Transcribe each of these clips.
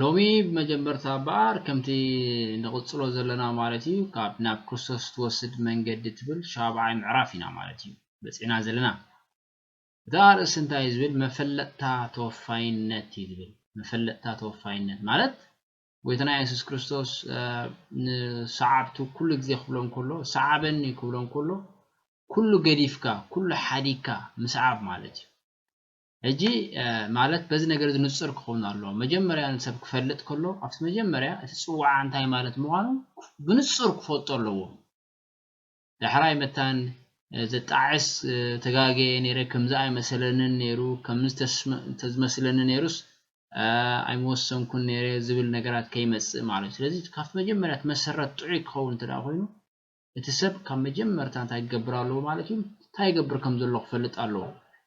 ሎሚ ብመጀመርታ እምበኣር ከምቲ ንቕጽሎ ዘለና ማለት እዩ፣ ካብ ናብ ክርስቶስ ትወስድ መንገዲ ትብል ሻብዓይ ምዕራፍ ኢና ማለት እዩ በጺሕና ዘለና። እቲ ኣርእስቲ እንታይ እዩ ዝብል? መፈለጥታ ተወፋይነት እዩ ዝብል። መፈለጥታ ተወፋይነት ማለት ጎይታና የሱስ ክርስቶስ ንሰዓብቱ ኩሉ ግዜ ክብሎም ከሎ፣ ሰዓበኒ ክብሎም ከሎ ኩሉ ገዲፍካ ኩሉ ሓዲግካ ምስዓብ ማለት እዩ። ሕጂ ማለት በዚ ነገር እዚ ንጹር ክኸውን ኣለዎ። መጀመርያ ንሰብ ክፈልጥ ከሎ ኣብቲ መጀመርያ እቲ ጽዋዓ እንታይ ማለት ምዃኑ ብንጹር ክፈልጦ ኣለዎ። ዳሕራይ መታን ዘጣዕስ ተጋግየ ነይረ፣ ከምዚ ኣይመሰለንን ነይሩ፣ ከምዚ ተዝመስለኒ ነይሩስ ኣይምወሰንኩን ነይረ ዝብል ነገራት ከይመጽእ ማለት እዩ። ስለዚ ካብቲ መጀመርያ እቲ መሰረት ጥዑይ ክኸውን እንተ ኮይኑ እቲ ሰብ ካብ መጀመርታ እንታይ ክገብር ኣለዎ ማለት እዩ? እንታይ ይገብር ከም ዘሎ ክፈልጥ ኣለዎ።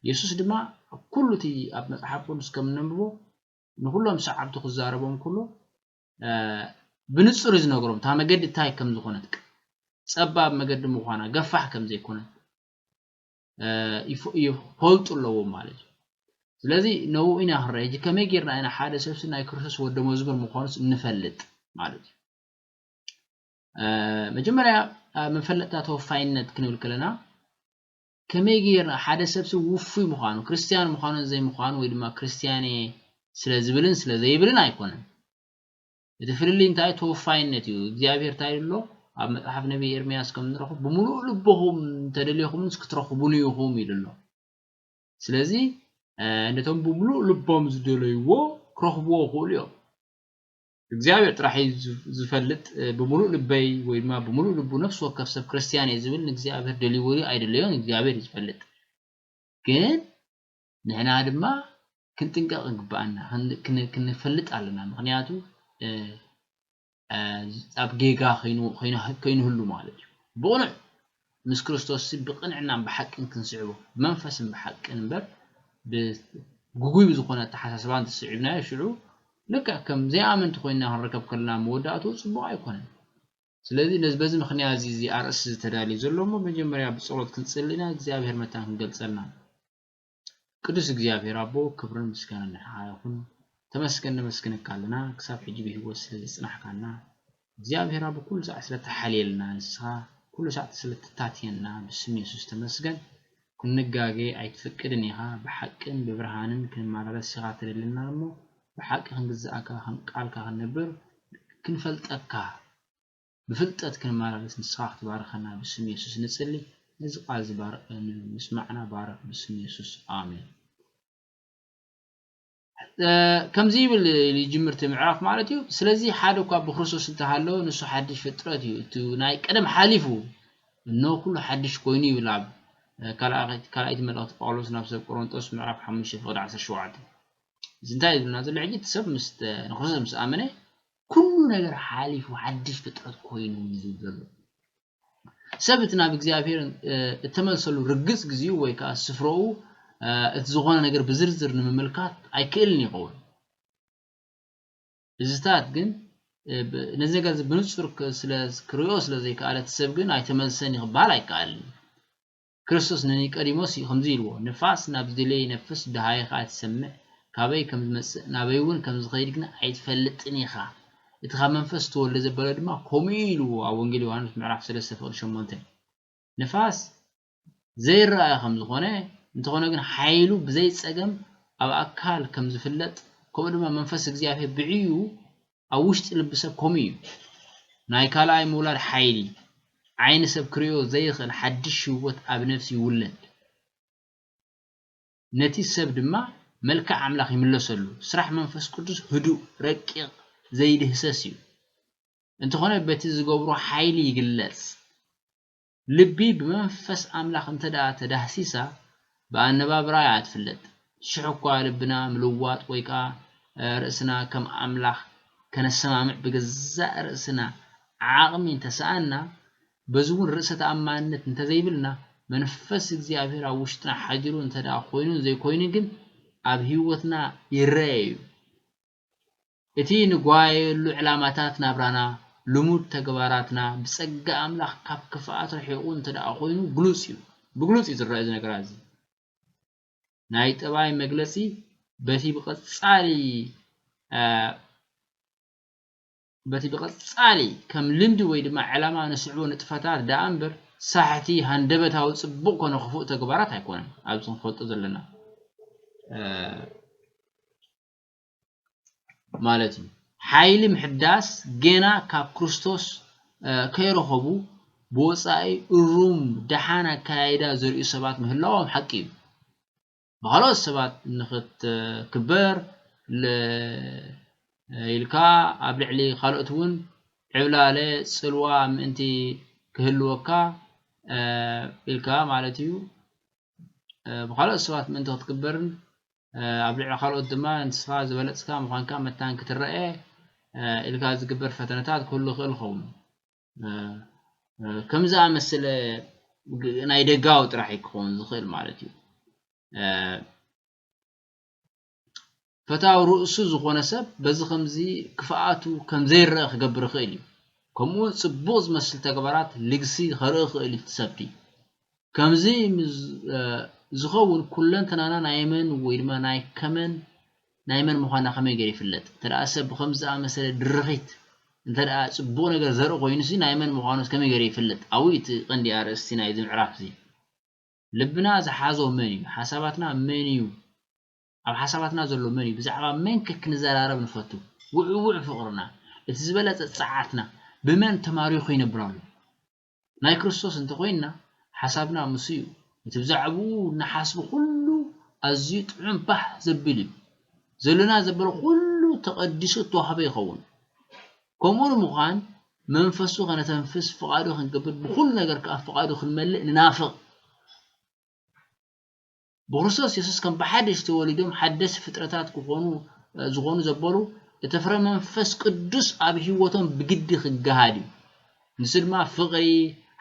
የሱስ ድማ ኣብ ኩሉ እቲ ኣብ መጽሓፍ ቅዱስ ከም ነንብቦ ንኹሎም ሰዓብቱ ክዛረቦም ኩሉ ብንጹር እዩ ዝነግሮም እታ መገዲ እንታይ ከም ዝኾነት፣ ጸባብ መገዲ ምዃና፣ ገፋሕ ከም ዘይኮነት ይፈልጡ ኣለዎም ማለት እዩ። ስለዚ ነብኡ ኢና ክንርኢ። ሕጂ ከመይ ጌርና ኢና ሓደ ሰብሲ ናይ ክርስቶስ ወዲ መዝሙር ምዃኑስ እንፈልጥ ማለት እዩ? መጀመርያ መፈለጥታ ተወፋይነት ክንብል ከለና ከመይ ጌርና ሓደ ሰብሲ ውፉይ ምዃኑ፣ ክርስትያን ምዃኑን ዘይምዃኑ ወይ ድማ ክርስትያን እየ ስለ ዝብልን ስለ ዘይብልን ኣይኮነን። እቲ ፍልልይ እንታይ ተወፋይነት እዩ። እግዚኣብሔር እንታይ ኣሎ ኣብ መጽሓፍ ነቢይ ኤርምያስ ከም ንረኽቡ ብምሉእ ልቦኹም እንተደልዮኹምንስ ክትረኽቡን ኢኹም ኢሉ ኣሎ። ስለዚ ነቶም ብምሉእ ልቦም ዝደለይዎ ክረኽብዎ ይኽእሉ እዮም። እግዚኣብሔር ጥራሕ እዩ ዝፈልጥ ብምሉእ ልበይ ወይ ድማ ብምሉእ ልቡ ነፍሲ ወከፍ ሰብ ክርስትያን እየ ዝብል ንእግዚኣብሔር ደልይዎ ድዩ ኣይደለዮን እግዚኣብሔር እዩ ዝፈልጥ። ግን ንሕና ድማ ክንጥንቀቕ ይግብኣና፣ ክንፈልጥ ኣለና። ምኽንያቱ ኣብ ጌጋ ከይንህሉ ማለት እዩ። ብቕኑዕ ምስ ክርስቶስ ብቕንዕናን ብሓቅን ክንስዕቦ፣ ብመንፈስን ብሓቅን እምበር ብግጉይ ብዝኾነ ኣተሓሳስባ እንተስዒብናዮ ሽዑ ልክዕ ከም ዘይኣመንቲ ኮይንና ክንርከብ ከለና መወዳእትኡ ጽቡቕ ኣይኮነን። ስለዚ ነዚ በዚ ምኽንያት እዚ እዚ ኣርእስቲ ዝተዳልዩ ዘሎ እሞ መጀመርያ ብጸሎት ክንጽሊ ኢና እግዚኣብሔር መታን ክንገልጸልና። ቅዱስ እግዚኣብሔር ኣቦ ክብርን ምስጋናን ንዓኻ ይኹን። ተመስገን ነመስግነካ ኣለና ክሳብ ሕጂ ብህይወት ስለ ዘጽናሕካና እግዚኣብሔር ኣቦ ኩሉ ሰዓት ስለ ተሓልየልና ንስኻ ኩሉ ሰዓት ስለ ትታትየና ብስም የሱስ ተመስገን። ክንጋገ ኣይትፈቅድን ኢኻ ብሓቅን ብብርሃንን ክንመላለስ ኢኻ ትደልየና እሞ ብሓቂ ክንግዝኣካ ከም ቃልካ ክንነብር ክንፈልጠካ ብፍልጠት ክንመላለስ ንስኻ ክትባርኸና ብስም የሱስ ንጽሊ። ነዚ ቃል እዚ ምስማዕና ባርኽ ብስም የሱስ ኣሜን። ከምዚ ይብል ይጅምር እቲ ምዕራፍ ማለት እዩ። ስለዚ ሓደ እኳ ብክርስቶስ እንተሃለወ ንሱ ሓድሽ ፍጥረት እዩ፣ እቲ ናይ ቀደም ሓሊፉ እነሆ ኩሉ ሓድሽ ኮይኑ ይብል ኣብ ካልኣይቲ መልእኽቲ ጳውሎስ ናብ ሰብ ቆሮንጦስ ምዕራፍ ሓሙሽተ ፍቕዲ ዓሰርተ ሸውዓተ። እዚ እንታይ ዝብልና ዘሎ ሕጂ እቲ ሰብ ምስ ንክርስቶስ ምስ ኣመነ ኩሉ ነገር ሓሊፉ ሓድሽ ፍጥረት ኮይኑ እዩ ዝብል ዘሎ። ሰብ እቲ ናብ እግዚኣብሔር እተመልሰሉ ርግጽ ግዜኡ ወይ ከዓ ስፍረኡ እቲ ዝኾነ ነገር ብዝርዝር ንምምልካት ኣይክእልን ይኸውን። እዝታት ግን ነዚ ነገር ብንጹር ስለ ክርእዮ ስለ ዘይከኣለ እቲ ሰብ ግን ኣይተመልሰን እዩ ክበሃል ኣይከኣልን። ክርስቶስ ንኒቆዲሞስ ከምዚ ኢልዎ፣ ንፋስ ናብ ዝደለየ ይነፍስ፣ ደሃይ ኸኣ ትሰምዕ፣ ካበይ ከም ዝመጽእ ናበይ እውን ከም ዝኸይድ ግን ኣይትፈልጥን ኢኻ። እቲ ካብ መንፈስ ዝተወልደ ዘበለ ድማ ከምኡ እዩ ኢልዎ ኣብ ወንጌል ዮሃንስ ምዕራፍ ሰለስተ ፍቕዲ ሸሞንተ። ንፋስ ዘይረኣይ ከም ዝኾነ እንተኾነ ግን ሓይሉ ብዘይ ጸገም ኣብ ኣካል ከም ዝፍለጥ ከምኡ ድማ መንፈስ እግዚኣብሔር ብዕዩ ኣብ ውሽጢ ልቢ ሰብ ከምኡ እዩ። ናይ ካልኣይ ምውላድ ሓይሊ፣ ዓይኒ ሰብ ክርእዮ ዘይኽእል ሓድሽ ህይወት ኣብ ነፍሲ ይውለድ። ነቲ ሰብ ድማ መልክዕ ኣምላኽ ይምለሰሉ። ስራሕ መንፈስ ቅዱስ ህዱእ፣ ረቂቕ፣ ዘይድህሰስ እዩ። እንተኾነ በቲ ዝገብሮ ሓይሊ ይግለጽ። ልቢ ብመንፈስ ኣምላኽ እንተ ደኣ ተዳህሲሳ፣ ብኣነባብራ እያ ትፍለጥ። ሽሕ እኳ ልብና ምልዋጥ ወይ ከኣ ርእስና ከም ኣምላኽ ከነሰማምዕ ብገዛእ ርእስና ዓቕሚ እንተሰኣንና፣ በዚ እውን ርእሰ ተኣማንነት እንተዘይብልና፣ መንፈስ እግዚኣብሔር ኣብ ውሽጥና ሓዲሩ እንተ ደኣ ኮይኑን ዘይኮይኑን ግን ኣብ ህይወትና ይረአ እዩ። እቲ ንጓየየሉ ዕላማታት ናብራና፣ ልሙድ ተግባራትና ብጸጋ ኣምላኽ ካብ ክፍኣት ርሒቑ እንተ ደኣ ኮይኑ ግሉጽ እዩ። ብግሉጽ እዩ ዝረአ እዚ ነገራት እዚ። ናይ ጠባይ መግለጺ በቲ ብቐጻሊ በቲ ብቐጻሊ ከም ልምዲ ወይ ድማ ዕላማ ንስዕቦ ንጥፈታት ደኣ እምበር ሳሕቲ ሃንደበታዊ ጽቡቕ ኮነ ክፉእ ተግባራት ኣይኮነን። ኣብዚ ክንፈልጦ ዘለና ማለት እዩ። ሓይሊ ምሕዳስ ጌና ካብ ክርስቶስ ከይረኸቡ ብወጻኢ እሩም ደሓን ኣካያይዳ ዘርእዩ ሰባት ምህላዎም ሓቂ እዩ። ብኻልኦት ሰባት ንኽትክበር ኢልካ ኣብ ልዕሊ ካልኦት እውን ዕብላለ ጽልዋ ምእንቲ ክህልወካ ኢልካ ማለት እዩ። ብኻልኦት ሰባት ምእንቲ ክትክበርን ኣብ ልዕሊ ካልኦት ድማ ንስኻ ዝበለጽካ ምዃንካ መታን ክትረአ ኢልካ ዝግበር ፈተነታት ክህሉ ይኽእል ይኸውን። ከም ዝኣመሰለ ናይ ደጋዊ ጥራሕ እዩ ክኸውን ዝኽእል ማለት እዩ። ፈታዊ ርእሱ ዝኾነ ሰብ በዚ ከምዚ ክፍኣቱ ከም ዘይረአ ክገብር ይኽእል እዩ። ከምኡ እውን ጽቡቕ ዝመስል ተግባራት ልግሲ ከርኢ ይኽእል እዩ እቲ ሰብቲ። ከምዚ ምስ ዝኸውን ኩለንተናና ናይ መን ወይ ድማ ናይ ከመን ናይ መን ምዃንና ከመይ ገይሩ ይፍለጥ? እንተ ደኣ ሰብ ብኸምዚ ዝኣመሰለ ድርኺት እንተ ደኣ ጽቡቕ ነገር ዘርኢ ኮይኑሲ ናይ መን ምዃኑስ ከመይ ገይሩ ይፍለጥ? ኣብኡ እዩ እቲ ቀንዲ ኣርእስቲ ናይዚ ምዕራፍ እዚ። ልብና ዝሓዞ መን እዩ? ሓሳባትና መን እዩ? ኣብ ሓሳባትና ዘሎ መን እዩ? ብዛዕባ መን ከ ክንዘራረብ ንፈቱ? ውዕውዕ ፍቕርና፣ እቲ ዝበለጸ ጸዓትና ብመን ተማሪኹ ይነብር ኣሎ? ናይ ክርስቶስ እንተኾይንና ሓሳብና ምስኡ እዩ። እቲ ብዛዕባኡ ንሓስቦ ኩሉ ኣዝዩ ጥዑም ባህ ዘብል እዩ። ዘሎና ዘበለ ኩሉ ተቐዲሱ እተዋህበ ይኸውን። ከምኡ ንምዃን መንፈሱ ከነተንፍስ ፍቓዱ ክንገብር ብኹሉ ነገር ከኣ ፍቓዱ ክንመልእ ንናፍቕ። ብክርስቶስ የሱስ ከም ብሓድሽ ተወሊዶም ሓደስቲ ፍጥረታት ክኾኑ ዝኾኑ ዘበሉ እቲ ፍረ መንፈስ ቅዱስ ኣብ ህይወቶም ብግዲ ክገሃድ እዩ። ንሱ ድማ ፍቕሪ፣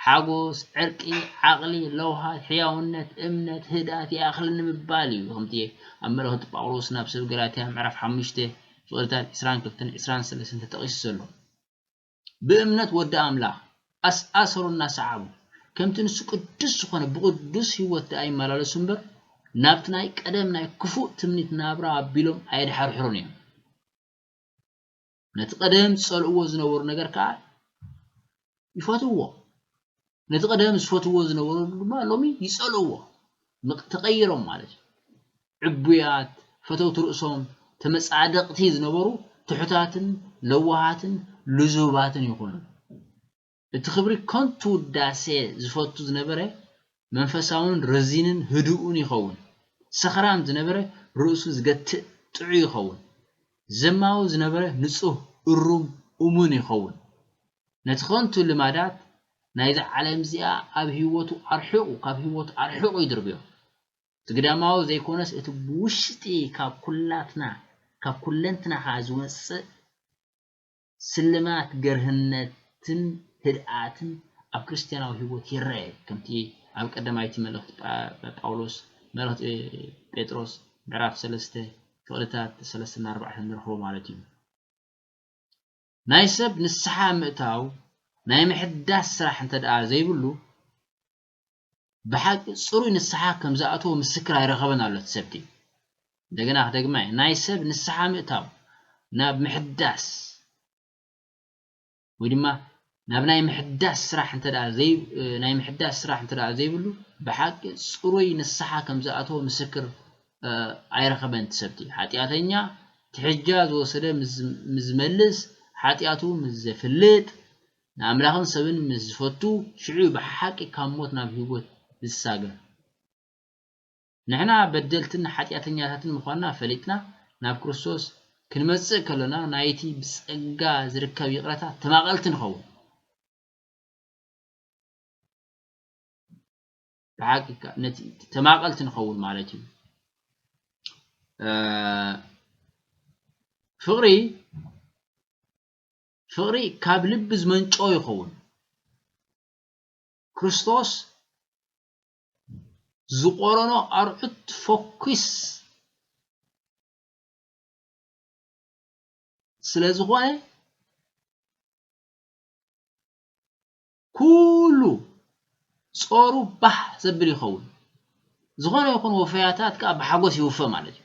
ሓጎስ፣ ዕርቂ፣ ዓቕሊ፣ ለውሃት፣ ሕያውነት፣ እምነት፣ ህድኣት ይኣኽለኒ ምባል እዩ። ከምቲ ኣብ መልእኽቲ ጳውሎስ ናብ ሰብ ገላትያ ምዕራፍ ሓሙሽተ ፍቕርታት ዕስራን ክልተን ዕስራን ሰለስተን ተጠቒሱ ዘሎ። ብእምነት ወዲ ኣምላኽ ኣስኣሰሩ እናሰዓቡ ከምቲ ንሱ ቅዱስ ዝኾነ ብቕዱስ ህይወት ደኣ ይመላለሱ እምበር ናብቲ ናይ ቀደም ናይ ክፉእ ትምኒት ናብራ ኣቢሎም ኣየድሓርሕሩን እዮም። ነቲ ቀደም ዝጸልእዎ ዝነበሩ ነገር ከኣ ይፈትውዎ። ነቲ ቀደም ዝፈትውዎ ዝነበሩ ድማ ሎሚ ይጸልእዎ። ምቕ-፣ ተቐይሮም ማለት እዩ። ዕቡያት፣ ፈተውቲ ርእሶም፣ ተመጻደቕቲ ዝነበሩ ትሑታትን ለዋሃትን ልዙባትን ይኹኑ። እቲ ክብሪ ከንቱ ውዳሴ ዝፈቱ ዝነበረ መንፈሳውን ረዚንን ህዱእን ይኸውን። ሰኽራም ዝነበረ ርእሱ ዝገትእ ጥዑይ ይኸውን። ዘማዊ ዝነበረ ንጹህ፣ እሩም፣ እሙን ይኸውን። ነቲ ከንቱ ልማዳት ናይዛ ዓለም እዚኣ ኣብ ህይወቱ ኣርሒቑ፣ ካብ ህይወቱ ኣርሒቑ ይድርብዮ። እቲ ግዳማዊ ዘይኮነስ እቲ ብውሽጢ ካብ ኩላትና፣ ካብ ኩለንትናኻ ዝወጽእ ስልማት ገርህነትን ህድኣትን ኣብ ክርስትያናዊ ህይወት ይረአ። ከምቲ ኣብ ቀዳማይቲ መልእኽቲ ጳ-፣ ጳውሎስ፣ መልእኽቲ ጴጥሮስ ምዕራፍ ሰለስተ ፍቕርታት ሰለስተ ኣርባዕተ ንረኽቦ ማለት እዩ። ናይ ሰብ ንስሓ ምእታው ናይ ምሕዳስ ስራሕ እንተ ደኣ ዘይብሉ፣ ብሓቂ ጽሩይ ንስሓ ከም ዝኣተወ ምስክር ኣይረኸበን ኣሎ እቲ ሰብቲ። እንደገና ክደግማ እየ። ናይ ሰብ ንስሓ ምእታው ናብ ምሕዳስ ወይ ድማ ናብ ናይ ምሕዳስ ስራሕ እንተ ደኣ ዘይ-፣ እ፣ ናይ ምሕዳስ ስራሕ እንተ ደኣ ዘይብሉ፣ ብሓቂ ጽሩይ ንስሓ ከም ዝኣተወ ምስክር፣ እ፣ ኣይረኸበን እቲ ሰብቲ። ሓጢኣተኛ ትሕጃ ዝወሰደ ምስ፣ ምስ ዝመልስ፣ ሓጢኣቱ ምስ ዘፍልጥ፣ ንኣምላኽን ሰብን ምስ ዝፈቱ፣ ሽዑ እዩ ብሓቂ ካብ ሞት ናብ ህይወት ዝሳገር። ንሕና በደልትን ሓጢኣተኛታትን ምዃንና ፈሊጥና፣ ናብ ክርስቶስ ክንመጽእ ከሎና፣ ናይቲ ብጸጋ ዝርከብ ይቕረታ ተማቐልቲ ንኸውን። ብሓቂ ከ-፣ ነቲ ተማቐልቲ ንኸውን ማለት እዩ። እ፣ ፍቕሪ፣ ፍቕሪ ካብ ልቢ ዝመንጨወ ይኸውን። ክርስቶስ ዝቖረኖ ኣርዑት ፈኲስ ስለ ዝኾነ፣ ኩሉ ጾሩ ባህ ዘብል ይኸውን። ዝኾነ ይኹን ወፈያታት ከኣ ብሓጎስ ይውፈ ማለት እዩ።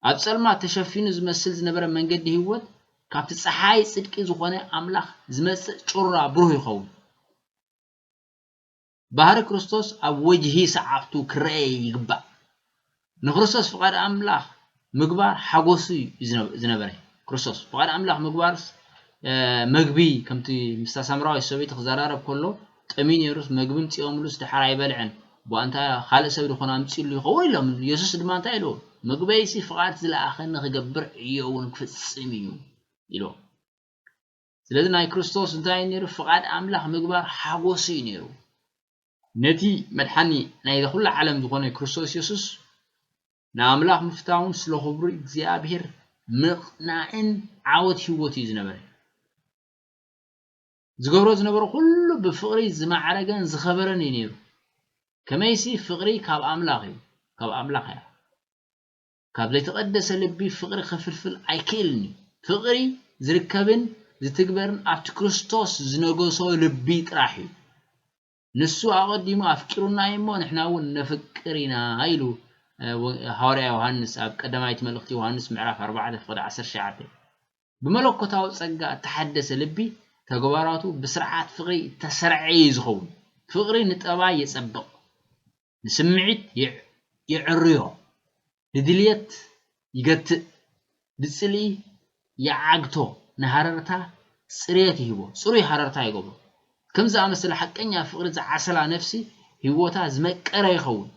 ኣብ ጸልማት ተሸፊኑ ዝመስል ዝነበረ መንገዲ ህይወት፣ ካብቲ ጸሓይ ጽድቂ ዝኾነ ኣምላኽ ዝመጽእ ጩራ ብሩህ ይኸውን። ባህሪ ክርስቶስ ኣብ ወጅሂ ሰዓብቱ ክረአ ይግባእ። ንክርስቶስ ፍቓድ ኣምላኽ ምግባር ሓጎሱ እዩ ዝነ-፣ ዝነበረ። ክርስቶስ ፍቓድ ኣምላኽ ምግባርስ፣ እ፣ መግቢ፣ ከምቲ ምስታ ሳምራዊት ሰበይቲ ክዘራረብ ከሎ፣ ጠምዩ ነይሩስ መግቢ ምጽኦምሉስ ደሓር ኣይበልዐን። ብኣንታ ካልእ ሰብ ድኾን ኣምጺእሉ ይኸውን ኢሎም። የሱስ ድማ እንታይ ኢልዎ? "ምግበይሲ ፍቓድ ዝለኣኸኒ ክገብር ዕዮ እውን ክፍጽም እዩ" ኢልዎ። ስለዚ ናይ ክርስቶስ እንታይ እዩ ነይሩ? ፍቓድ ኣምላኽ ምግባር ሓጎሱ እዩ ነይሩ። ነቲ መድሓኒ ናይ ኩላ ዓለም ዝኾነ ክርስቶስ የሱስ ንኣምላኽ ምፍታውን ስለ ክብሩ እግዚኣብሔር ምቕናእን ዓወት ህይወት እዩ ዝነበረ። ዝገብሮ ዝነበረ ኩሉ ብፍቕሪ ዝማዕረገን ዝኸበረን እዩ ነይሩ። ከመይሲ ፍቕሪ ካብ ኣምላኽ እዩ፣ ካብ ኣምላኽ እያ። ካብ ዘይተቐደሰ ልቢ ፍቕሪ ክፍልፍል ኣይክእልን እዩ። ፍቕሪ ዝርከብን ዝትግበርን ኣብቲ ክርስቶስ ዝነገሶ ልቢ ጥራሕ እዩ። ንሱ ኣቐዲሙ ኣፍቂሩና እዩ እሞ ንሕና እውን ነፍቅር ኢና ኢሉ፣ እ፣ ወ-፣ ሃዋርያ ዮሃንስ ኣብ ቀዳማይት መልእኽቲ ዮሃንስ ምዕራፍ ኣርባዕተ ፍቕዲ ዓሰርተ ትሽዓተ። ብመለኮታዊ ጸጋ እተሓደሰ ልቢ ተግባራቱ ብስርዓት ፍቕሪ እተሰርዐ እዩ ዝኸውን። ፍቕሪ ንጠባይ የጸብቕ፣ ንስምዒት የ-፣ የዕርዮ፣ ንድልየት ይገትእ፣ ንጽልኢ ይዓግቶ፣ ንሃረርታ ጽርየት ይህቦ፣ ጽሩይ ሃረርታ ይገብሮ። ከምዚ ዝኣመሰለ ሓቀኛ ፍቕሪ ዝዓሰላ ነፍሲ ህይወታ ዝመቀረ ይኸውን።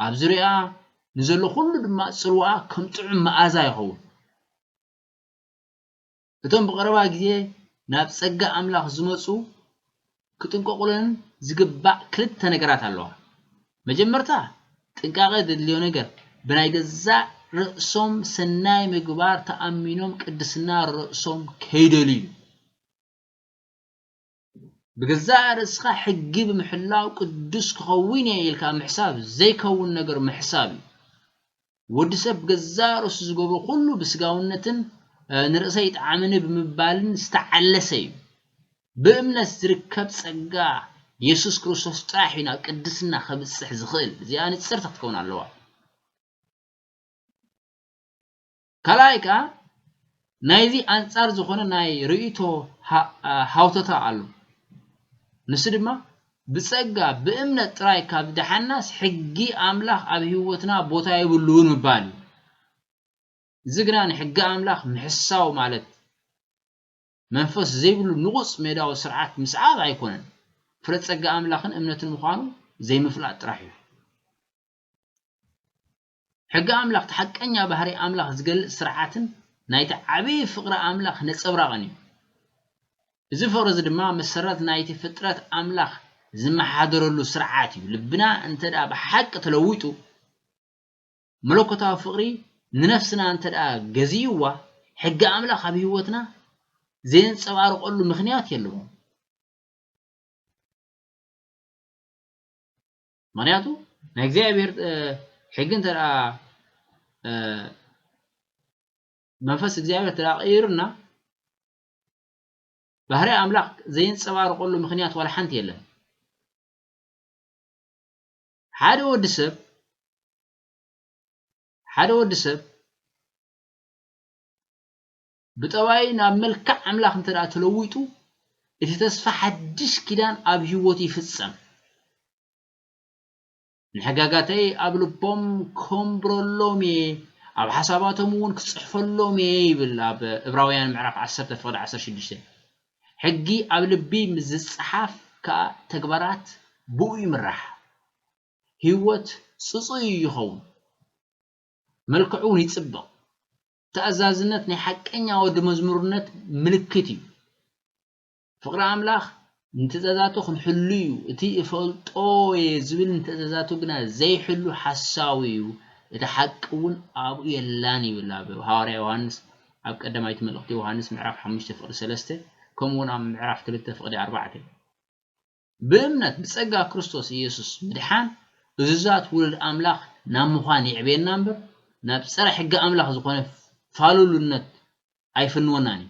ኣብ ዙርያኣ ንዘሎ ኩሉ ድማ ጽልዋኣ ከም ጥዑም መኣዛ ይኸውን። እቶም ብቐረባ ግዜ ናብ ጸጋ ኣምላኽ ዝመጹ ክጥንቀቑለን ዝግባእ ክልተ ነገራት ኣለዋ። መጀመርታ፣ ጥንቃቐ ዘድልዮ ነገር፣ ብናይ ገዛእ ርእሶም ሰናይ ምግባር ተኣሚኖም ቅድስና ርእሶም ከይደልዩ። ብገዛእ ርእስኻ ሕጊ ብምሕላው ቅዱስ ክኸውን እየ ኢልካ ምሕሳብ ዘይከውን ነገር ምሕሳብ እዩ። ወዲ ሰብ ብገዛእ ርእሱ ዝገብሮ ኩሉ ብስጋውነትን፣ እ፣ "ንርእሰይ ይጥዓመኒ" ብምባልን ዝተዓለሰ እዩ። ብእምነት ዝርከብ ጸጋ የሱስ ክርስቶስ ጥራሕ እዩ ናብ ቅድስና ከብጽሕ ዝኽእል። እዚኣ ንጽርቲ ክትከውን ኣለዋ። ካልኣይ ከኣ ናይዚ ኣንጻር ዝኾነ ናይ ርእይቶ ሃ-፣ ሃውተታ ኣሎ። ንሱ ድማ ብጸጋ ብእምነት ጥራይ ካብ ዝደሓንናስ ሕጊ ኣምላኽ ኣብ ህይወትና ቦታ የብሉን ምባል እዩ። እዚ ግና ንሕጊ ኣምላኽ ምሕሳው ማለት መንፈስ ዘይብሉ ንቑጽ ሜዳዊ ስርዓት ምስዓብ ኣይኮነን። ፍረ ጸጋ ኣምላኽን እምነትን ምዃኑ ዘይምፍላጥ ጥራሕ እዩ። ሕጊ ኣምላኽ እቲ ሓቀኛ ባህሪ ኣምላኽ ዝገልጽ ስርዓትን ናይቲ ዓብዪ ፍቕሪ ኣምላኽ ነጸብራቕን እዩ። እዚ ፍቕሪ እዚ ድማ መሰረት ናይቲ ፍጥረት ኣምላኽ ዝመሓደረሉ ስርዓት እዩ። ልብና እንተ ደኣ ብሓቂ ተለዊጡ፣ መለኮታዊ ፍቕሪ ንነፍስና እንተ ደኣ ገዚእዋ፣ ሕጊ ኣምላኽ ኣብ ህይወትና ዘየንጸባርቐሉ ምኽንያት የለዎን። ምኽንያቱ ናይ እግዚኣብሔር፣ እ፣ ሕጊ እንተ ደኣ፣ እ፣ መንፈስ እግዚኣብሔር እንተ ደኣ ቀይሩና፣ ባህሪ ኣምላኽ ዘየንጸባርቐሉ ምኽንያት ዋላ ሓንቲ የለን። ሓደ ወዲ ሰብ፣ ሓደ ወዲ ሰብ ብጠባዩ ናብ መልክዕ ኣምላኽ እንተ ደኣ ተለዊጡ፣ እቲ ተስፋ ሓድሽ ኪዳን ኣብ ህይወቱ ይፍጸም። "ንሕጋጋተይ ኣብ ልቦም ኮምብረሎም እየ፣ ኣብ ሓሳባቶም እውን ክጽሕፈሎም እየ" ይብል ኣብ እብራውያን ምዕራፍ ዓሰርተ ፍቕዲ ዓሰርተ ሽዱሽተ። ሕጊ ኣብ ልቢ ምስ ዝጸሓፍ ከኣ ተግባራት ብኡ ይምራሕ። ህይወት ጽጹይ ይኸውን፣ መልክዑ እውን ይጽብቕ። ተኣዛዝነት ናይ ሓቀኛ ወዲ መዝሙርነት ምልክት እዩ። ፍቕሪ ኣምላኽ ንትእዛዛቱ ክንሕሉ እዩ። እቲ "እፈልጦ እየ" ዝብል ንትእዛዛቱ ግና ዘይሕሉ ሓሳዊ እዩ፣ እቲ ሓቂ እውን ኣብኡ የላን ይብል ኣብ ሃዋርያ ዮሃንስ፣ ኣብ ቀዳማይቲ መልእኽቲ ዮሃንስ ምዕራፍ ሓሙሽተ ፍቕዲ ሰለስተ፣ ከምኡ እውን ኣብ ምዕራፍ ክልተ ፍቕዲ ኣርባዕተ። ብእምነት ብጸጋ ክርስቶስ ኢየሱስ ምድሓን እዙዛት ውሉድ ኣምላኽ ናብ ምዃን የዕብየና እምበር፣ ናብ ጸረ ሕጊ ኣምላኽ ዝኾነ ፋሉልነት ኣይፍንወናን እዩ።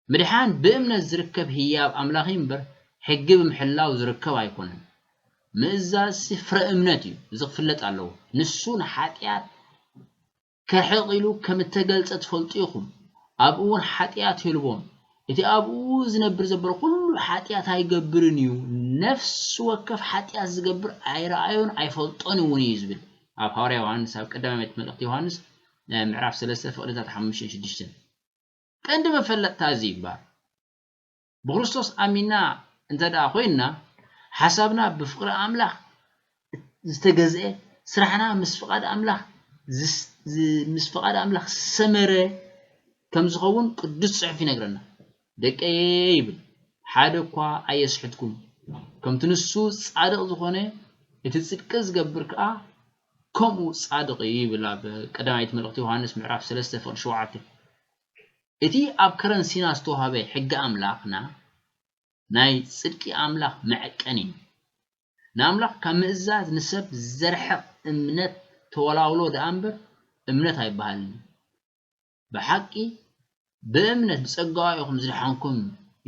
ምድሓን ብእምነት ዝርከብ ህያብ ኣምላኽ እዩ እምበር፣ ሕጊ ብምሕላው ዝርከብ ኣይኮነን። ምእዛዝሲ ፍረ እምነት እዩ። እዚ ክፍለጥ ኣለዎ። ንሱ ንሓጢኣት ከርሕቕ ኢሉ ከም እተገልጸ ትፈልጡ ኢኹም። ኣብኡ እውን ሓጢኣት የልቦን። እቲ ኣብኡ ዝነብር ዘበለ ኩሉ ሓጢኣት ኣይገብርን እዩ። ነፍሲ ወከፍ ሓጢኣት ዝገብር ኣይረኣዮን ኣይፈልጦን እውን እዩ ዝብል ኣብ ሃዋርያ ዮሃንስ፣ ኣብ ቀዳማይ መልእኽቲ ዮሃንስ፣ እ፣ ምዕራፍ ሰለስተ ፍቕድታት ሓሙሽተን ሽዱሽተን። ቀንዲ መፈለጥታ እዚ ይባል። ብክርስቶስ ኣሚና እንተ ደኣ ኮይንና፣ ሓሳብና ብፍቕሪ ኣምላኽ ዝተገዝአ፣ ስራሕና ምስ ፍቓድ ኣምላኽ ዝስ-፣ ዝ-፣ ምስ ፍቓድ ኣምላኽ ዝሰመረ ከም ዝኸውን ቅዱስ ጽሑፍ ይነግረና። "ደቀየ" ይብል፣ "ሓደ እኳ ኣየስሕትኩም፣ ከምቲ ንሱ ጻድቕ ዝኾነ፣ እቲ ጽድቂ ዝገብር ከኣ ከምኡ ጻድቕ እዩ" ይብል ኣብ ቀዳማይት መልእኽቲ ዮሃንስ ምዕራፍ ሰለስተ ፍቕዲ ሸውዓተ። እቲ ኣብ ከረን ሲና ዝተዋህበ ሕጊ ኣምላኽና ናይ ጽድቂ ኣምላኽ መዐቀኒ እዩ። ንኣምላኽ ካብ ምእዛዝ ንሰብ ዘርሕቕ እምነት ተወላውሎ ደኣ እምበር እምነት ኣይበሃልን እዩ። ብሓቂ ብእምነት ብጸጋኡ ኢኹም ዝደሓንኩም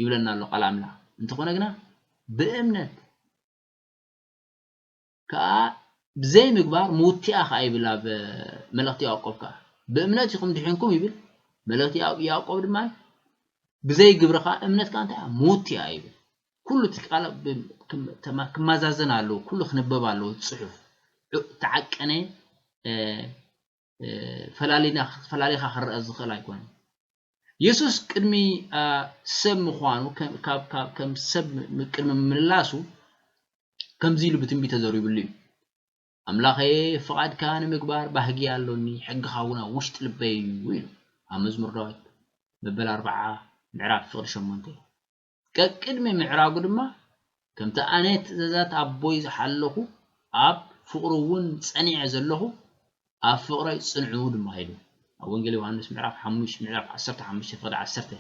ይብለና ኣሎ ቃል ኣምላኽ። እንተኾነ ግና ብእምነት ከኣ ብዘይ ምግባር ምውቲኣ ከኣ ይብል ኣብ መልእኽቲ ያዕቆብ ከኣ። ብእምነት ኢኹም ድሒንኩም ይብል። መልእኽቲ ያዕ-፣ ያዕቆብ ድማ ብዘይ ግብሪ ከኣ እምነት ከኣ እንታይ እያ? ምውቲኣ ይብል። ኩሉ እቲ ቃል ብ-፣ ክም-፣ ተማ-፣ ክመዛዘን ኣለዎ፣ ኩሉ ክንበብ ኣለዎ፣ ጽሑፍ ዕ-፣ ተዓቀነ፣ እ፣ እ፣ ፈላሊና-፣ ፈላሊኻ ክረኣ ዝኽእል ኣይኮነን። የሱስ ቅድሚ፣ እ፣ ሰብ ምዃኑ፣ ከም፣ ካብ፣ ካብ፣ ከም ሰብ ም-፣ ቅድሚ ምምላሱ፣ ከምዚ ኢሉ ብትንቢት ተዘሪብሉ እዩ። "ኣምላኸየ፣ ፍቓድካ ንምግባር ባህጊ ኣሎኒ፣ ሕግኻ እውን ኣብ ውሽጢ ልበይ እዩ" ኢሉ ኣብ መዝሙር ዳዊት መበል ኣርብዓ ምዕራፍ ፍቕዲ ሸሞንተ። ቀቅድሚ ምዕራጉ ድማ፣ "ከምቲ ኣነ ትእዛዛት ኣቦይ ዝሓለኹ፣ ኣብ ፍቕሩ እውን ጸኒዐ ዘለኹ፣ ኣብ ፍቕረይ ጽንዑ" ድማ ኢሉ ኣብ ወንጌል ዮሃንስ ምዕራፍ ሓሙሽተ፣ ምዕራፍ ዓሰርተ ሓሙሽተ ፍቕዲ ዓሰርተ።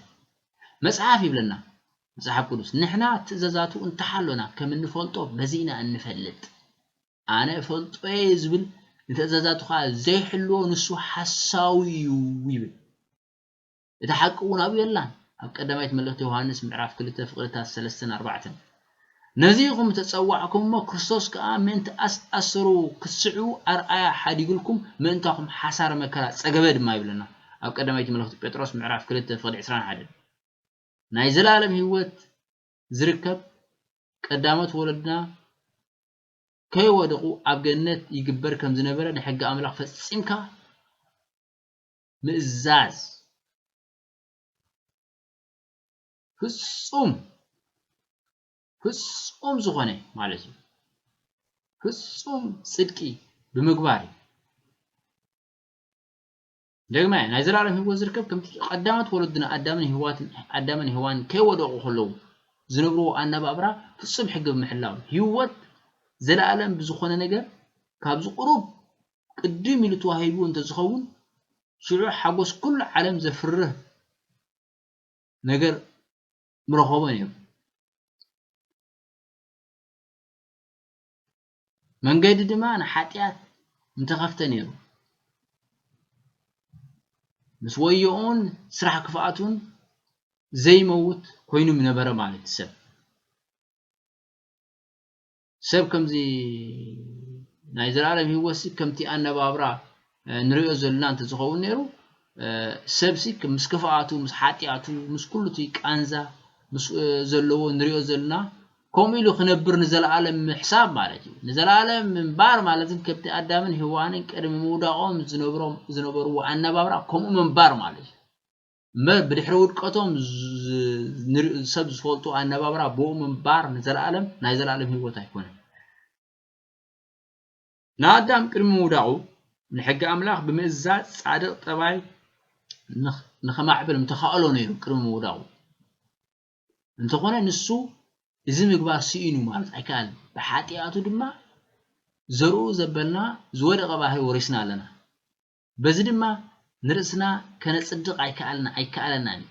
መጽሓፍ ይብለና፣ መጽሓፍ ቅዱስ፣ "ንሕና ትእዛዛቱ እንተሓሎና ከም እንፈልጦ በዚ ኢና እንፈልጥ። ኣነ እፈልጦ እየ ዝብል ንትእዛዛቱ ኸኣ ዘይሕልዎ ንሱ ሓሳዊ እዩ" ይብል። እቲ ሓቂ እውን ኣብኡ የላን። ኣብ ቀዳማይት መልእኽቲ ዮሃንስ ምዕራፍ ክልተ ፍቕድታት ሰለስተን ኣርባዕተን። "ነዚ ኢኹም እተጸዋዕኩም እሞ ክርስቶስ ከኣ ምእንቲ ኣስ-፣ ኣሰሩ ክትስዕቡ ኣርኣያ ሓዲጉልኩም ምእንታኹም ሓሳረ መከራ ጸገበ" ድማ ይብለና ኣብ ቀዳማይት መልእኽቲ ጴጥሮስ ምዕራፍ ክልተ ፍቕዲ ዕስራን ሓደን። ናይ ዘላለም ህይወት ዝርከብ ቀዳሞት ወለድና ከይወደቑ ኣብ ገነት ይግበር ከም ዝነበረ ንሕጊ ኣምላኽ ፈጺምካ ምእዛዝ ፍጹም፣ ፍጹም ዝኾነ ማለት እዩ። ፍጹም ጽድቂ ብምግባር እዩ። ደግመ ናይ ዘላለም ህይወት ዝርከብ ከምቲ ቀዳሞት ወለድና ኣዳምን ሄዋትን፣ ኣዳምን ሄዋንን ከይወደቑ ከለዉ ዝነብርዎ ኣነባብራ ፍጹም ሕጊ ብምሕላው፣ ህይወት ዘላለም ብዝኾነ ነገር ካብዚ ቁሩብ ቅድም ኢሉ ተዋሂቡ እንተዝኸውን፣ ሽዑ ሓጎስ ኩሉ ዓለም ዘፍርህ ነገር ምረኸቦ ነይሩ። መንገዲ ድማ ንሓጢኣት ምተኸፍተ ነይሩ። ምስ ወዮኡን ስራሕ ክፍኣቱን ዘይመውት ኮይኑ ምነበረ ማለት ሰብ። ሰብ ከምዚ ናይ ዘላለም ህይወትሲ ከምቲ ኣነባብራ፣ እ፣ ንሪኦ ዘለና እንተዝኸውን ነይሩ፣ እ፣ ሰብሲ ምስ ክፍኣቱ፣ ምስ ሓጢኣቱ፣ ምስ ኩሉ እቲ ቃንዛ ምስ፣ እ፣ ዘለዎ ንሪኦ ዘለና፣ ከምኡ ኢሉ ክነብር ንዘለኣለም ምሕሳብ ማለት እዩ። ንዘለኣለም ምንባር ማለት ግን ከምቲ ኣዳምን ሄዋንን ቅድሚ ምውዳቖም ዝነብሮም፣ ዝነበርዎ ኣነባብራ ከምኡ ምንባር ማለት እዩ። እምበር ብድሕሪ ውድቀቶም ዝ-፣ ንር-፣ ሰብ ዝፈልጡ ኣነባብራ ብኡ ምንባር ንዘለኣለም ናይ ዘለኣለም ህይወት ኣይኮነን። ንኣዳም ቅድሚ ምውዳቑ ንሕጊ ኣምላኽ ብምእዛዝ ጻድቕ ጠባይ ንኽ-፣ ንኸማዕብል ምተኻእሎ ነይሩ ቅድሚ ምውዳቑ። እንተኾነ ንሱ እዚ ምግባር ስኢኑ ማለት ኣይከኣልን። ብሓጢኣቱ ድማ ዘርኡ ዘበልና ዝወደቐ ባህሪ ወሪስና ኣለና። በዚ ድማ ንርእስና ከነጽድቕ ኣይከኣልና-፣ ኣይከኣለናን እዩ።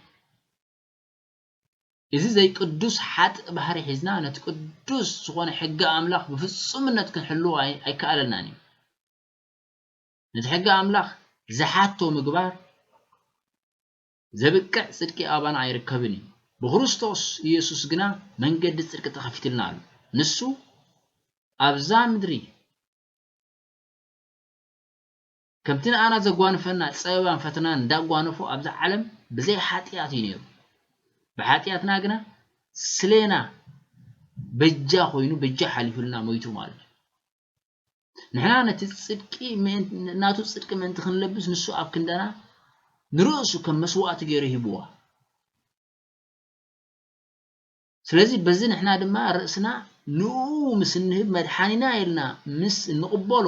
እዚ ዘይቅዱስ ሓጥእ ባህሪ ሒዝና ነቲ ቅዱስ ዝኾነ ሕጊ ኣምላኽ ብፍጹምነት ክንሕልዎ ኣይ-፣ ኣይከኣለናን እዩ። ነቲ ሕጊ ኣምላኽ ዝሓቶ ምግባር ዘብቅዕ ጽድቂ ኣባና ኣይርከብን እዩ። ብክርስቶስ ኢየሱስ ግና መንገዲ ጽድቂ ተኸፊትልና ኣሎ። ንሱ ኣብዛ ምድሪ ከምቲ ንኣና ዘጓንፈና ጸበባን ፈተናን እንዳጓነፎ ኣብዛ ዓለም ብዘይ ሓጢኣት እዩ ነይሩ። ብሓጢኣትና ግና ስሌና በጃ ኮይኑ፣ በጃ ሓሊፉልና ሞይቱ ማለት እዩ። ንሕና ነቲ ጽድቂ ምእን-፣ ናቱ ጽድቂ ምእንቲ ክንለብስ ንሱ ኣብ ክንዳና ንርእሱ ከም መስዋእቲ ገይሩ ሂብዋ። ስለዚ በዚ ንሕና ድማ ርእስና ንኡ ምስ እንህብ መድሓኒና ኢልና ምስ እንቕበሎ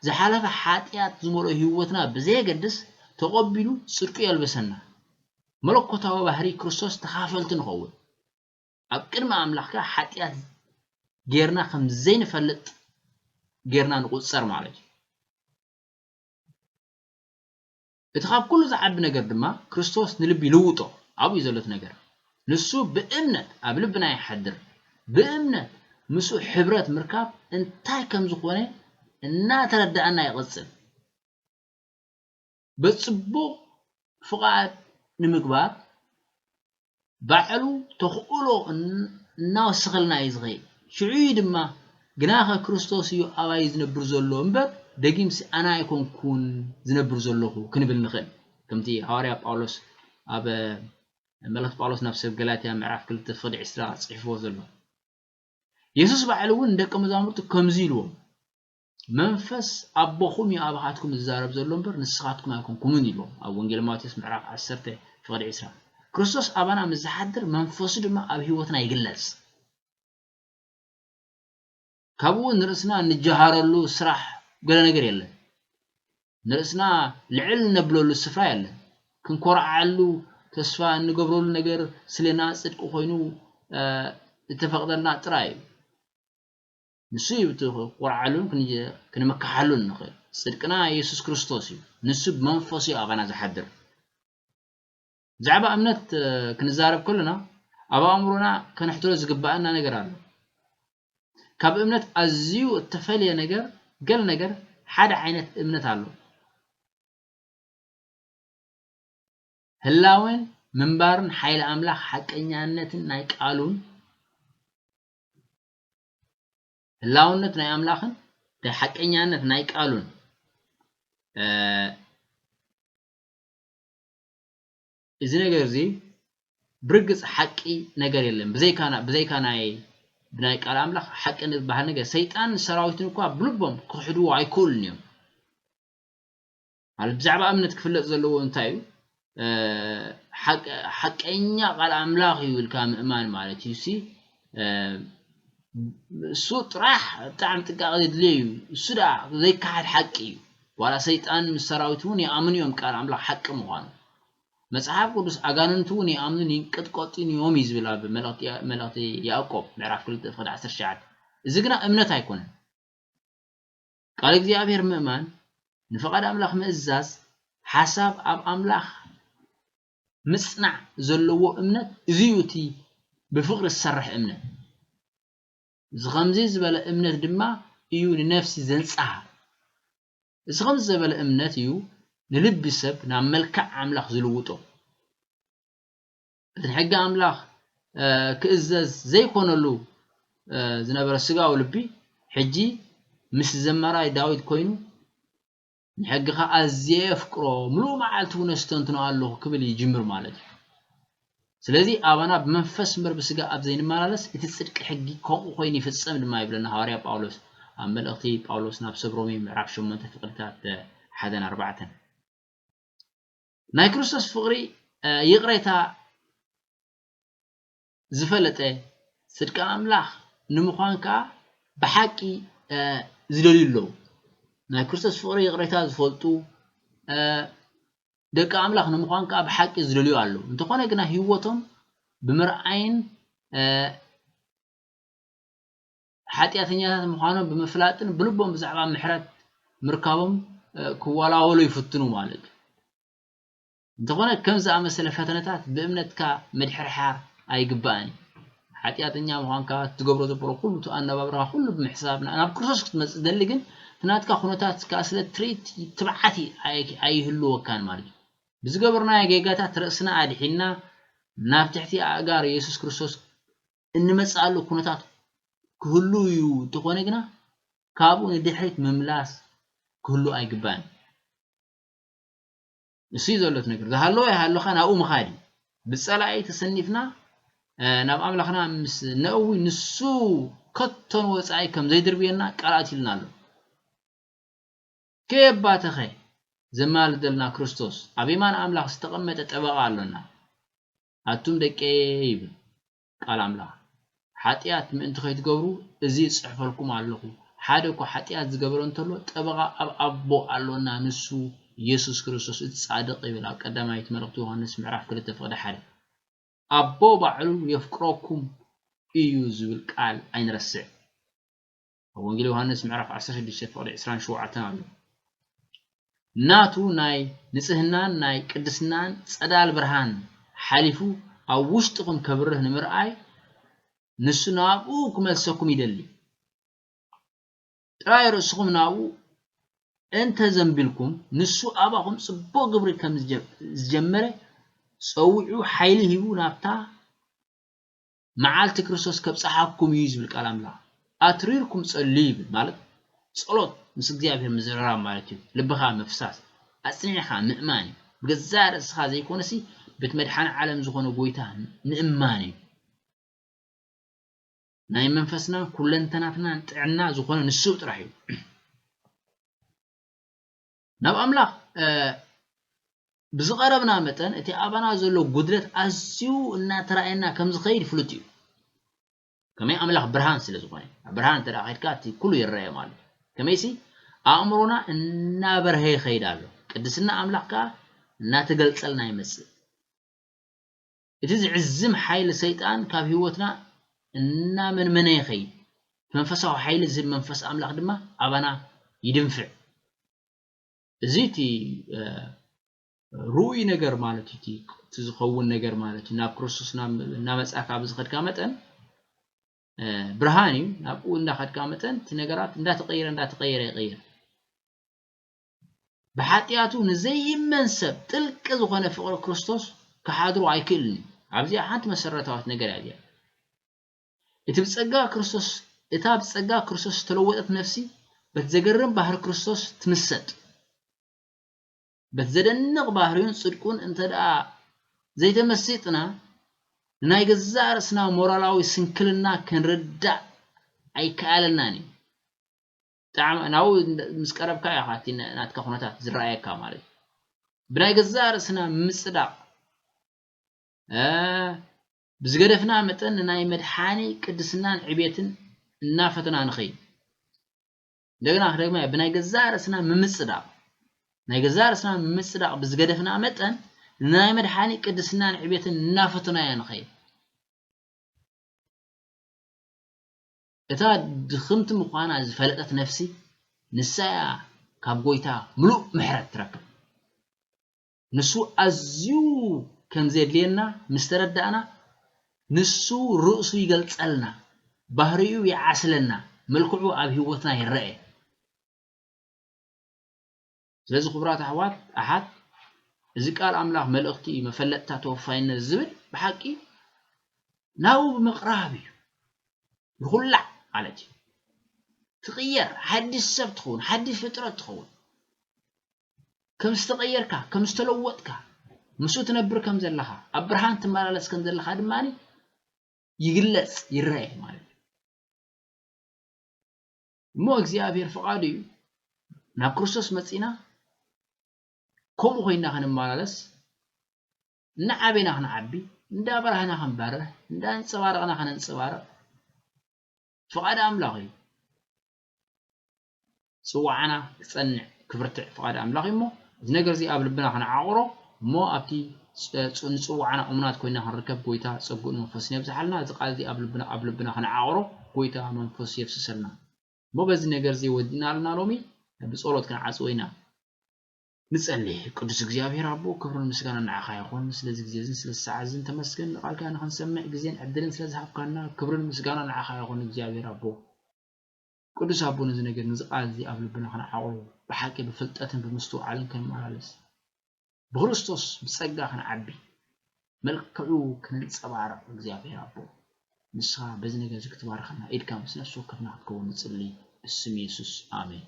ዝሓለፈ ሓጢኣት ዝመልኦ ህይወትና ብዘየገድስ ተቐቢሉ ጽድቁ የልበሰና። መለኮታዊ ባህሪ ክርስቶስ ተኻፈልቲ ንኸውን። ኣብ ቅድሚ ኣምላኽ ከኣ ሓጢኣት ጌርና ከም ዘይንፈልጥ ጌርና ንቑጸር ማለት እዩ። እቲ ካብ ኩሉ ዝዓቢ ነገር ድማ ክርስቶስ ንልቢ ይልውጦ። ኣብኡ እዩ ዘሎ እቲ ነገር። ንሱ ብእምነት ኣብ ልብና ይሓድር። ብእምነት ምስኡ ሕብረት ምርካብ እንታይ ከም ዝኾነ እናተረዳእና ይቐጽል። በጽቡቕ ፍቓድ ንምግባር ባዕሉ ተኽእሎ እን-፣ እናወሰኸልና እዩ ዝኸይድ። ሽዑ እዩ ድማ ግናኸ ክርስቶስ እዩ ኣባይ ዝነብር ዘሎ እምበር ደጊምሲ ኣነ ኣይኮንኩን ዝነብር ዘለኹ ክንብል ንኽእል። ከምቲ ሃዋርያ ጳውሎስ ኣብ መልእኽቲ ጳውሎስ ናብ ሰብ ገላትያ ምዕራፍ ክልተ ፍቕዲ ዕስራ ጽሒፍዎ ዘሎ። የሱስ ባዕሉ እውን ንደቀ መዛሙርቱ ከምዚ ኢልዎም፣ "መንፈስ ኣቦኹም እዩ ኣባኻትኩም ዝዛረብ ዘሎ እምበር ንስኻትኩም ኣይኮንኩምን" ኢልዎም። ኣብ ወንጌል ማቴዎስ ምዕራፍ ዓሰርተ ፍቕዲ ዕስራ። ክርስቶስ ኣባና ምስ ዝሓድር መንፈሱ ድማ ኣብ ህይወትና ይግለጽ። ካብኡ ንርእስና እንጀሃረሉ ስራሕ ገለ ነገር የለን። ንርእስና ልዕል እነብለሉ ስፍራ የለን። ክንኮርዓሉ ተስፋ እንገብረሉ ነገር ስሌና ጽድቂ ኮይኑ፣ እ፣ እተፈቕደልና ጥራይ እዩ። ንሱ እዩ እቲ ክቆርዓሉን ክንጀ-፣ ክንመካሓሉን ንኽእል። ጽድቅና የሱስ ክርስቶስ እዩ። ንሱ ብመንፈሱ እዩ ኣባና ዝሓድር። ብዛዕባ እምነት፣ እ፣ ክንዛረብ ከለና ኣብ ኣእምሮና ከነሕትሮ ዝግባኣና ነገር ኣሎ። ካብ እምነት ኣዝዩ እተፈልየ ነገር፣ ገለ ነገር፣ ሓደ ዓይነት እምነት ኣሎ። ህላወን ምንባርን ሓይሊ ኣምላኽ ሓቀኛነትን ናይ ቃሉን፣ ህላውነት ናይ ኣምላኽን ናይ ሓቀኛነት ናይ ቃሉን፣ እ፣ እዚ ነገር እዚ ብርግጽ ሓቂ ነገር የለን። ብዘይካ ና-፣ ብዘይካ ናይ፣ ብናይ ቃል ኣምላኽ ሓቂ ዝበሃል ነገር፣ ሰይጣን ሰራዊትን እኳ ብልቦም ክኽሕድዎ ኣይክእሉን እዮም። ማለት ብዛዕባ እምነት ክፍለጥ ዘለዎ እንታይ እዩ? እ፣ ሓቀ-፣ ሓቀኛ ቃል ኣምላኽ እዩ ኢልካ ምእማን ማለት እዩ። ሲ፣ እ፣ እሱ ጥራሕ ብጣዕሚ ጥንቃቐ ዘድልዮ እዩ። እሱ ደኣ ዘይከሓድ ሓቂ እዩ። ዋላ ሰይጣን ምስ ሰራዊቱ እውን ይኣምኑ እዮም ቃል ኣምላኽ ሓቂ ምዃኑ። መጽሓፍ ቅዱስ፣ "ኣጋንንቱ እውን ይኣምኑን ይንቀጥቀጡን እዮም" እዩ ዝብል ኣብ መልእኽቲ፣ መልእኽቲ ያዕቆብ ምዕራፍ ክልተ ፍቕዲ ዓሰርተ ትሽዓተ። እዚ ግና እምነት ኣይኮነን። ቃል እግዚኣብሔር ምእማን፣ ንፍቓድ ኣምላኽ ምእዛዝ፣ ሓሳብ ኣብ ኣምላኽ ምጽናዕ ዘለዎ እምነት፣ እዚ እዩ እቲ ብፍቕሪ ዝሰርሕ እምነት። እዚ ከምዚ ዝበለ እምነት ድማ እዩ ንነፍሲ ዘንጽሃ። እዚ ከምዚ ዝበለ እምነት እዩ ንልቢ ሰብ ናብ መልክዕ ኣምላኽ ዝልውጦ። በቲ ንሕጊ ኣምላኽ፣ እ፣ ክእዘዝ ዘይኮነሉ፣ እ፣ ዝነበረ ስጋዊ ልቢ፣ ሕጂ ምስ ዘማራይ ዳዊት ኮይኑ፣ "ንሕግኻ ኣዝየ የፍቅሮ፣ ምሉእ መዓልቲ እውን ኣስተንትኖ ኣለኹ" ክብል ይጅምር ማለት እዩ። ስለዚ ኣባና ብመንፈስ እምበር ብስጋ ኣብ ዘይንመላለስ፣ እቲ ጽድቂ ሕጊ ከምኡ ኮይኑ ይፍጸም ድማ ይብለና ሃዋርያ ጳውሎስ ኣብ መልእኽቲ ጳውሎስ ናብ ሰብ ሮሜ ምዕራፍ ሸሞንተ ፍቕድታት፣ እ፣ ሓደን ኣርባዕተን። ናይ ክርስቶስ ፍቕሪ፣ እ፣ ይቕሬታ ዝፈለጠ፣ ጽድቂ ኣምላኽ ንምዃን ከኣ ብሓቂ፣ እ፣ ዝደልዩ ኣለዉ። ናይ ክርስቶስ ፍቕሪ ይቕሬታ ዝፈልጡ፣ እ፣ ደቂ ኣምላኽ ንምዃን ከኣ ብሓቂ ዝደልዩ ኣለዉ። እንተኾነ ግና ህይወቶም ብምርኣይን፣ እ፣ ሓጢኣተኛታት ምዃኖም ብምፍላጥን ብልቦም ብዛዕባ ምሕረት ምርካቦም፣ እ፣ ክወላወሉ ይፍትኑ ማለት እዩ። እንተኾነ ከም ዝኣመሰለ ፈተነታት ብእምነትካ ምድሕርሓር ኣይግባእን እዩ። ሓጢኣተኛ ምዃንካ፣ እትገብሮ ዘበሎ ኩሉ፣ እቲ ኣነባብራኻ ኩሉ ብምሕሳብ ና-፣ ናብ ክርስቶስ ክትመጽእ ዝደሊ ግን፣ እቲ ናትካ ኩነታት ከኣ ስለ ትርኢት ትብዓት ይ-፣ ኣይ-፣ ኣይህልወካን ማለት እዩ። ብዝገበርናዮ ጌጋታት ርእስና ኣድሒንና ናብ ትሕቲ ኣእጋር የሱስ ክርስቶስ እንመጽኣሉ ኩነታት ክህሉ እዩ። እንተኾነ ግና ካብኡ ንድሕሪት ምምላስ ክህሉ ኣይግባእን። እሱ እዩ ዘሎ እቲ ነገር። ዝሃለወ ይሃለኻ ናብኡ ምኻድ እዩ። ብጸላኢ ተሰኒፍና፣ እ፣ ናብ ኣምላኽና ምስ ነእዊ ንሱ ከቶ ንወጻኢ ከም ዘይድርብየና ቃል ኣትዩልና ኣሎ። ከየባተኸ ዘማልደልና ክርስቶስ ኣብ የማን ኣምላኽ ዝተቐመጠ ጠበቓ ኣሎና። ኣቱም ደቀየ ይብል ቃል ኣምላኽ። ሓጢኣት ምእንቲ ከይትገብሩ እዚ እጽሕፈልኩም ኣለኹ። ሓደ እኳ ሓጢኣት ዝገበረ እንተሎ ጠበቓ ኣብ ኣቦ ኣሎና፣ ንሱ ኢየሱስ ክርስቶስ እቲ ጻድቕ ይብል ኣብ ቀዳማይት መልእኽቲ ዮሃንስ ምዕራፍ ክልተ ፍቕዲ ሓደ። ኣቦ ባዕሉ የፍቅረኩም እዩ ዝብል ቃል ኣይንረስዕ። ኣብ ወንጌል ዮሃንስ ምዕራፍ ዓሰርተ ሽዱሽተ ፍቕዲ ዕስራን ሸውዓተን ኣሎ። ናቱ ናይ ንጽህናን ናይ ቅድስናን ጸዳል ብርሃን ሓሊፉ ኣብ ውሽጥኹም ከብርህ ንምርኣይ ንሱ ናብኡ ክመልሰኩም ይደሊ። ጥራይ ርእስኹም ናብኡ እንተ ዘንቢልኩም ንሱ ኣባኹም ጽቡቕ ግብሪ ከም ዝጀ-፣ ዝጀመረ ጸዊዑ ሓይሊ ሂቡ ናብታ መዓልቲ ክርስቶስ ከብጽሓኩም እዩ ዝብል ቃል ኣምላኽ። ኣትሪርኩም ጸልዩ ይብል ማለት ጸሎት ምስ እግዚኣብሔር ምዝርራብ ማለት እዩ። ልብኻ ምፍሳስ፣ ኣጽኒዕኻ ምእማን እዩ። ብገዛእ ርእስኻ ዘይኮነሲ በቲ መድሓኒ ዓለም ዝኾነ ጎይታ ምእማን እዩ። ናይ መንፈስናን ኩለንተናትናን ጥዕና ዝኾነ ንሱ ጥራሕ እዩ። ናብ ኣምላኽ፣ እ፣ ብዝቐረብና መጠን እቲ ኣባና ዘሎ ጉድለት ኣዝዩ እናተራእየና ከም ዝኸይድ ፍሉጥ እዩ። ከመይ ኣምላኽ ብርሃን ስለ ዝኾነ። ኣብ ብርሃን እንተ ደኣ ኸድካ እቲ ኩሉ ይረኣየ ማለት እዩ። ከመይሲ ኣእምሮና እናበርሀ ይኸይድ ኣሎ። ቅድስና ኣምላኽ ከኣ እናተገልጸልና ይመጽእ። እቲ ዝዕዝም ሓይሊ ሰይጣን ካብ ህይወትና እናመንመነ ይኸይድ። መንፈሳዊ ሓይሊ ዝህብ መንፈስ ኣምላኽ ድማ ኣባና ይድንፍዕ። እዚ እቲ፣ እ፣ ርኡይ ነገር ማለት እዩ። እቲ፣ እቲ ዝኸውን ነገር ማለት እዩ። ናብ ክርስቶስ ናብ፣ እናመጻእካ ኣብ ዝኸድካ መጠን፣ እ፣ ብርሃን እዩ። ናብኡ እንዳኸድካ መጠን እቲ ነገራት እንዳተቐየረ፣ እንዳተቐየረ ይቐየር። ብሓጢኣቱ ንዘይእመን ሰብ ጥልቂ ዝኾነ ፍቕሪ ክርስቶስ ክሓድሮ ኣይክእልን እዩ። ኣብዚኣ ሓንቲ መሰረታዊት ነገር እያ እዚኣ። እቲ ብጸጋ ክርስቶስ፣ እታ ብጸጋ ክርስቶስ ዝተለወጠት ነፍሲ በቲ ዘገርም ባህሪ ክርስቶስ ትምሰጥ። በቲ ዘደንቕ ባህሪኡን ጽድቁን እንተ ደኣ ዘይተመሲጥና፣ ንናይ ገዛእ ርእስና ሞራላዊ ስንክልና ክንርዳእ ኣይከኣለናን እዩ። ብጣዕሚ ናብኡ ምስ ቀረብካ ኢኻ እቲ ናትካ ኩነታት ዝረኣየካ ማለት እዩ። ብናይ ገዛእ ርእስና ምጽዳቕ፣ እ፣ ብዝገደፍና መጠን ንናይ መድሓኒ ቅድስናን ዕቤትን እናፈተና ንኸይድ። እንደገና ክደግማ እየ፣ ብናይ ገዛእ ርእስና ምምጽዳቕ፣ ናይ ገዛእ ርእስና ምምጽዳቕ ብዝገደፍና መጠን ንናይ መድሓኒ ቅድስናን ዕቤትን እናፈተናዮ ንኸይድ። እታ ድኽምቲ ምዃና ዝፈለጠት ነፍሲ፣ ንሳ እያ ካብ ጐይታ ምሉእ ምሕረት ትረክብ። ንሱ ኣዝዩ ከም ዜድልየና ምስ ተረዳእና፣ ንሱ ርእሱ ይገልጸልና፣ ባህሪኡ ይዓስለና፣ መልክዑ ኣብ ህይወትና ይረአ። ስለዚ ክቡራት ኣሕዋት ኣሓት፣ እዚ ቃል ኣምላኽ መልእኽቲ መፈለጥታ ተወፋይነት ዝብል ብሓቂ ናብኡ ብምቕራብ እዩ። ይኹላዕ ማለት እዩ። ትቕየር፣ ሓድሽ ሰብ ትኸውን፣ ሓድሽ ፍጥረት ትኸውን። ከም ዝተቐየርካ፣ ከም ዝተለወጥካ፣ ምስኡ ትነብር ከም ዘለኻ፣ ኣብ ብርሃን ትመላለስ ከም ዘለኻ ድማ ይግለጽ፣ ይረአ ማለት እዩ። እሞ እግዚኣብሔር ፍቓዱ እዩ። ናብ ክርስቶስ መጺና ከምኡ ኮይና ክንመላለስ፣ እናዓበና ክንዓቢ፣ እንዳበራህና ክንበርህ፣ እንዳንጸባረቕና ከነንጸባርቕ ፍቓድ ኣምላኽ እዩ። ጽዋዓና ክጸንዕ፣ ክብርትዕ ፍቓድ ኣምላኽ እዩ። እሞ እዚ ነገር እዚ ኣብ ልብና ክንዓቕሮ፣ እሞ ኣብቲ ጸ-፣ ጽ-፣ ንጽዋዓና እሙናት ኮይና ክንርከብ፣ ጎይታ ጸግኡን መንፈስን የብዝሓልና። እዚ ቃል እዚ ኣብ ልብና፣ ኣብ ልብና ክንዓቕሮ፣ ጎይታ መንፈስ የፍስሰልና። እሞ በዚ ነገር እዚ ወዲእና ኣለና ሎሚ፣ ብጸሎት ክንዓጽዎ ኢና። ንጸሊ። ቅዱስ እግዚኣብሔር ኣቦ፣ ክብርን ምስጋናን ንዓኻ ይኹን፣ ስለዚ ግዜ እዝን ስለዚ ሰዓት እዝን ተመስገን። ንቓልካ ንኽንሰምዕ ግዜን ዕድልን ስለ ዝሃብካና፣ ክብርን ምስጋናን ንዓኻ ይኹን እግዚኣብሔር ኣቦ። ቅዱስ ኣቦ፣ ነዚ ነገር፣ ነዚ ቃል እዚ ኣብ ልብና ክንዓቕሮ፣ ብሓቂ ብፍልጠትን ብምስትውዓልን ክንመላለስ፣ ብክርስቶስ ብጸጋ ክንዓቢ፣ መልክዑ ክንንጸባረቕ፣ እግዚኣብሔር ኣቦ፣ ንስኻ በዚ ነገር እዚ ክትባርኸና ኢድካ ምስ ነፍሲ ወከፍና ክትከውን ንጽሊ። ብስም የሱስ፣ ኣሜን።